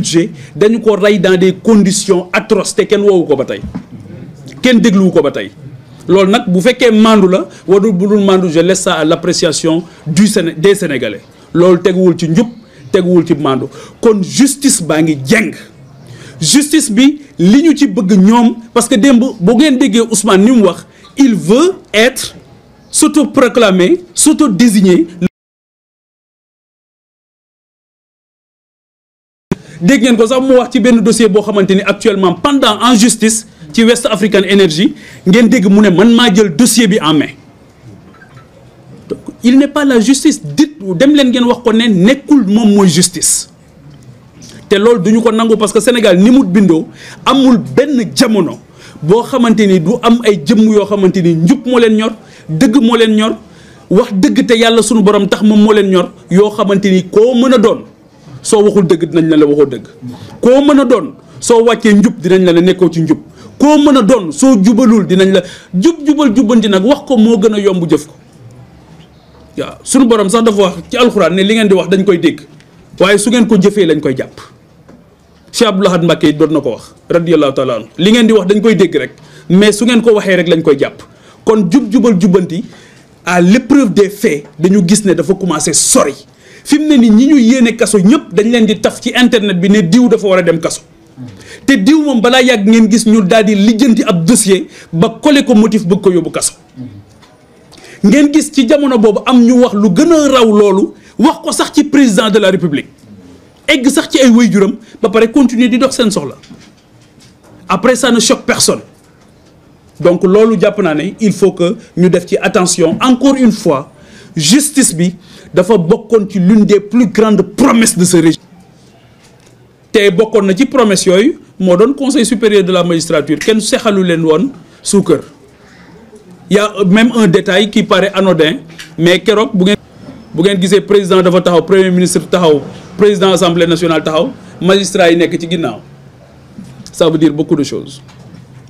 budget dañu ko rey dans des conditions atroces te kenn woowu ko ba tey kenn dégluwu ko ba tey loolu nag bu fekkee mandu la wala bu dul mandu je laisse ça à l'appréciation des Sénégalais loolu teguwul ci njub teguwul ci mandu kon justice baa ngi jeng justice bi li ñu ci bëgg ñoom parce que démb boo ngeen déggee Ousmane ni mu wax il veut être s'auto-proclamer s'auto-désigner. dégg ngeen ko sax mu wax ci benn dossier boo xamante ni actuellement pendant en justice ci West African Energy ngeen dégg mu ne man maa jël dossier bi en main donc il n'est pas la justice dit dem leen ngeen wax ko ne nekkul moom mooy justice te loolu duñu ko nangu parce que Sénégal ni mu bindoo amul benn jamono boo xamante ni du am ay jëmm yoo xamante ni njub moo leen ñor dëgg moo leen ñor wax dëgg te yàlla sunu borom tax moom moo leen ñor yoo xamante ni koo mën a doon soo waxul dëgg dinañ la waxoo dëgg koo mën a doon soo wàccee njub dinañ la nekkoo ci njub koo mën a doon soo jubalul dinañ la jubbanti nag wax ko moo gën a yomb jëf ko waaw sunu borom sax dafa wax ci alxuraan ne li ngeen di wax dañ koy dégg waaye su ngeen ko jëfee lañ koy jàpp Cheikh Abdou Lahad Mbacké doon na ko wax radiyallahu taala anhu li ngeen di wax dañ koy dégg rek mais su ngeen ko waxee rek lañ koy jàpp kon jubbanti à l'épreuve des faits dañu gis ne dafa commencé sori fi mu ne ni ñi ñu yéene kaso ñëpp dañ leen di taf ci internet bi ne diw dafa war a dem kaso te diw moom balaa yàgg ngeen gis ñu daal di lijjanti ab dossier ba collé ko motif bëgg ko yóbbu kaso ngeen gis ci jamono boobu am ñu wax lu gën a raw loolu wax ko sax ci président de la république egg sax ci ay waajuram ba pare continuer di dox seen soxla après ça ne choque personne donc loolu jàpp naa ne il faut que ñu def ci attention encore une fois justice bi dafa bokkoon ci l'une des plus grandes promesses de ce régime te bokkoon na ci promesse yooyu moo doon conseil supérieur de la magistrature kenn sexalu leen woon suukar y a même un détail qui paraît anodin mais keroog bu ngeen gisee président dafa taxaw premier ministre taxaw président assemblée nationale taxaw magistrat yi nekk ci ginnaaw ça veut dire beaucoup de choses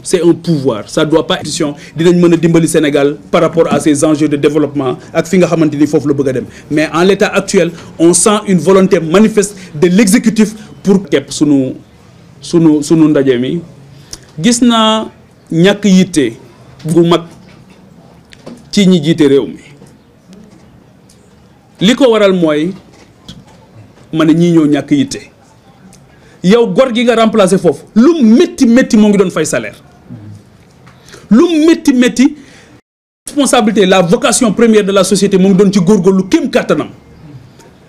c'est un pouvoir ça doit pas être dinañ mën a dimbali Sénégal par rapport à ces enjeux de développement ak fi nga xamante ni foofu la bëgg a dem mais en l'état actuel on sent une volonté manifeste de l'exécutif pour képp sunu ndaje mi gis naa ñàkk yitte gu mag ci ñi jiite réew mi li ko waral mooy ma ne ñii ñoo ñàkk yitte yow gor gi nga remplacer foofu lu métti moo ngi doon fay salaire lu métti responsabilité la vocation première de la société moo ngi doon ci góorgóorlu kéem kàttanam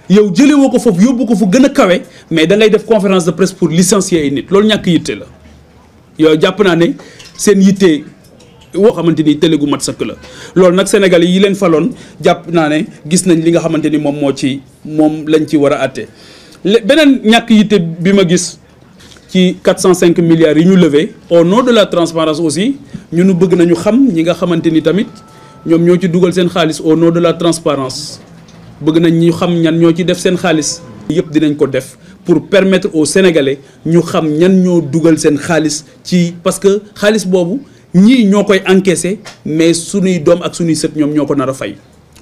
yow jëlee woo ko foofu yóbbu ko fu gën a kawe mais da ngay def conférence de presse pour licencier ay nit loolu ñàkk yitte la yow jàpp naa ne seen yitte woo xamante ni télé gu mat sëkk la loolu nag Sénégalais yi leen faloon jàpp naa ne gis nañ li nga xamante ni moom lañ ci war a àtte beneen ñàkk yitte bi ma gis ci 405 milliards yi ñu levé au nom de la transparence aussi ñunu bëgg nañu xam ñi nga xamante ni tamit ñoom ñoo ci dugal seen xaalis au nom de la transparence bëgg nañ ñu xam ñan ñoo ci def seen xaalis yëpp dinañ ko def pour permettre aux Sénégalais ñu xam ñan ñoo dugal seen xaalis ci parce que xaalis boobu ñii ñoo koy encaisser mais suñuy doom ak suñuy sët ñoom ñoo ko nar a fay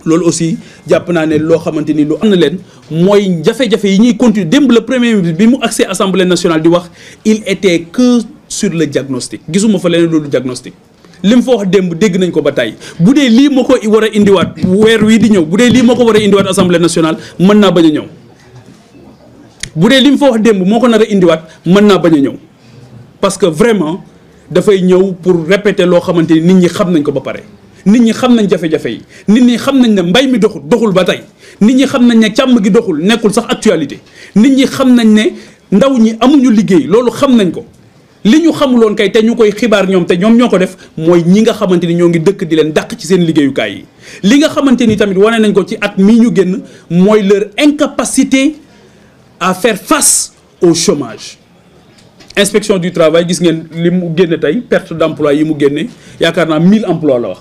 loolu aussi jàpp naa ne loo xamante ni lu am na leen mooy jafe-jafe yi ñuy continuer démb le premier ministre bi mu accès assemblée nationale di wax il était que sur le diagnostic gisuma fa leneen loolu diagnostic li mu fa wax démb dégg nañ ko ba tey bu dee lii moo ko war a indiwaat weer wii di ñëw bu dee lii moo ko war a indiwaat assemblée nationale mën naa bañ a ñëw bu dee li mu fa wax démb moo ko nar a indiwaat mën naa bañ a ñëw parce que vraiment dafay ñëw pour répéter loo xamante ni nit ñi xam nañ ko ba pare nit ñi xam nañ jafe-jafe yi nit ñi xam nañ ne mbay mi doxul ba tey nit ñi xam nañ ne càmm gi doxul nekkul sax actualité nit ñi xam nañ ne ndaw ñi amuñu liggéey loolu xam nañ ko li ñu xamuloon kay te ñu koy xibaar ñoom te ñoom ñoo ko def mooy ñi nga xamante ni ñoo ngi dëkk di leen dàq ci seen liggéeyukaay yi li nga xamante ni tamit wane nañ ko ci at mii ñu génn mooy leur incapacité à faire face au chômage inspection du travail gis ngeen li mu génne tey perte d'emploi yi mu génne yaakaar naa 1000 emplois la wax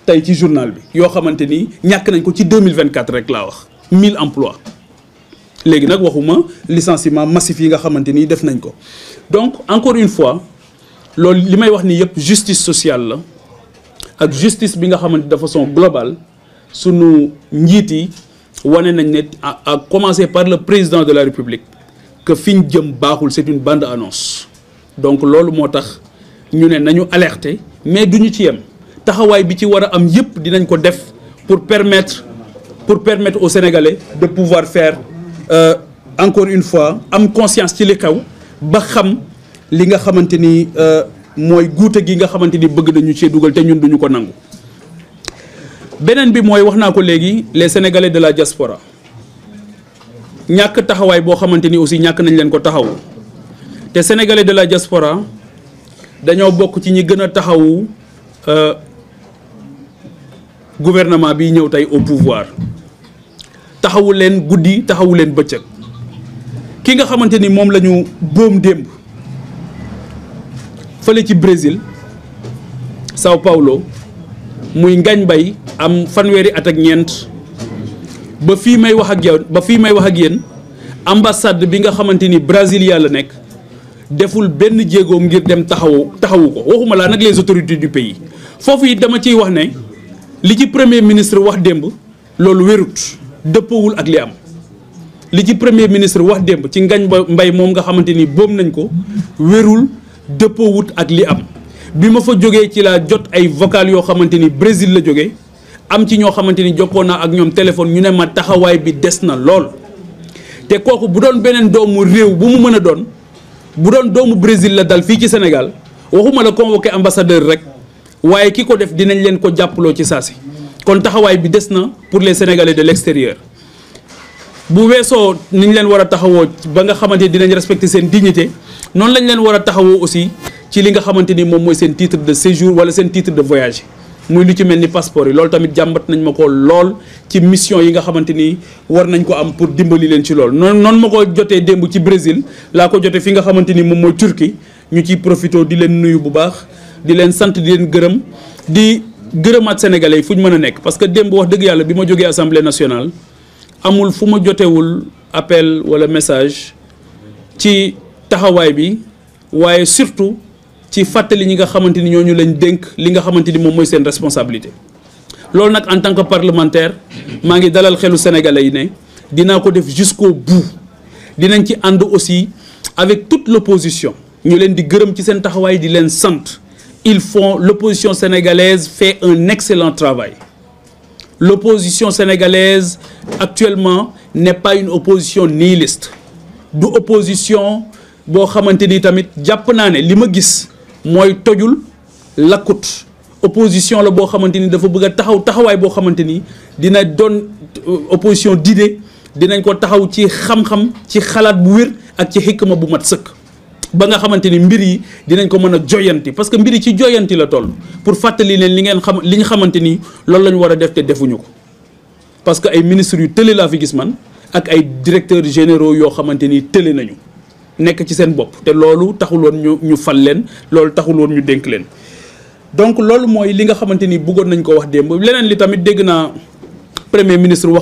tey ci journal bi yoo xamante ni ñàkk nañ ko ci 2024 rek laa wax 1000 emplois léegi nag waxuma licenciement massif yi nga xamante ni def nañ ko donc encore une fois loolu li may wax ni yëpp justice sociale la ak justice bi nga xamante de façon globale sunu njiit yi wane nañ ne à commencer par le président de la République que fi ñu jëm baaxul, c'est une bande annonce. Donc loolu moo tax ñu ne nañu alerter mais duñu ci yem taxawaay bi ci war a am yëpp dinañ ko def pour permettre aux Sénégalais de pouvoir faire encore une fois am conscience ci li xew ba xam li nga xamante ni mooy guute gi nga xamante ni bëgg nañu cee dugal te ñun duñu ko nangu. beneen bi mooy wax naa ko léegi les Sénégalais de la diaspora ñàkk taxawaay boo xamante ni aussi ñàkk nañ leen ko taxaw te Sénégalais de la diaspora dañoo bokk ci ñi gën a taxawu gouvernement bi ñëw tey au pouvoir taxawu leen guddi taxawu leen bëccëg ki nga xamante ni moom la ñu boom démb fële ci Brésil Sao Paulo muy Ngagne Mbaye am fanweeri at ak ñeent ba fii may wax ak yéen ambassade bi nga xamante ni Brasilia la nekk deful benn jéegoom ngir dem taxawu ko waxuma laa nag les autorités du pays foofu it dama ciy wax ne li ci premier ministre wax démb loolu wérut dëppawul ak li am li ci premier ministre wax démb ci Ngagne Mbaye moom nga xamante ni boom nañ ko wérul dëppawut ak li am bi ma fa jógee ci laa jot ay vocal yoo xamante ni Brésil la jógee am ci ñoo xamante ni jokkoo naa ak ñoom téléphone ñu ne ma taxawaay bi des na lool te kooku bu doon beneen doomu réew bu mu mën a doon bu doon doomu Brésil la dal fii ci Sénégal waxuma la convoqué ambassadeur rek waaye ki ko def dinañ leen ko jàppaloo ci saasi kon taxawaay bi des na pour les Sénégalais de l'extérieur bu weesoo ni ñu leen war a taxawoo ba nga xamante ni dinañ respecter seen dignité noonu lañ leen war a taxawoo aussi ci li nga xamante ni moom mooy seen titre de séjour wala seen titre de voyage muy lu ci mel ni passeport yi loolu tamit jàmbat nañ ma ko lool ci mission yi nga xamante ni war nañ ko am pour dimbali leen ci lool noonu ma ko jotee démb ci Brésil laa ko jotee fi nga xamante ni moom mooy Turquie ñu ciy profité di leen nuyu bu baax di leen sant di leen gërëm di gërëmaat sénégalais yi fu ñu mën a nekk parce que démb wax dëgg yàlla bi ma jógee assemblée nationale amul fu ma jotewul appel wala message ci taxawaay bi waaye surtout ci fàttali ñi nga xamante ni ñooñu lañ dénk li nga xamante ni moom mooy seen responsabilité loolu nag en tant que parlementaire maa ngi dalal xelu sénégalais yi ne dinaa ko def jusqu'au bout dinañ ci ànd aussi avec toute l'opposition ñu leen di gërëm ci seen taxawaay di leen sant l'opposition sénégalaise fait un excellent travail. L'opposition sénégalaise actuellement n'est pas une opposition nihiliste. Du opposition boo xamante ni tamit jàpp naa ne li ma gis mooy tojul lakkut opposition la boo xamante ni dafa bëgg a taxawaay boo xamante ni dina doon opposition d'idée dinañ ko taxaw ci xam-xam ci xalaat bu wér ak ci xikma bu mat sëkk. ba nga xamante ni mbir yi dinañ ko mën a joyanti parce que mbir yi ci joyanti la toll pour fàttali leen li ñu xamante ni loolu la ñu war a def te defuñu ko parce que ay ministres yu tële laa fi gis man ak ay directeurs généraux yoo xamante ni tële nañu nekk ci seen bopp te loolu taxul woon ñu fal leen loolu taxul woon ñu dénk leen donc loolu mooy li nga xamante ni bëggoon nañ ko wax démb leneen li tamit dégg naa premier ministre wax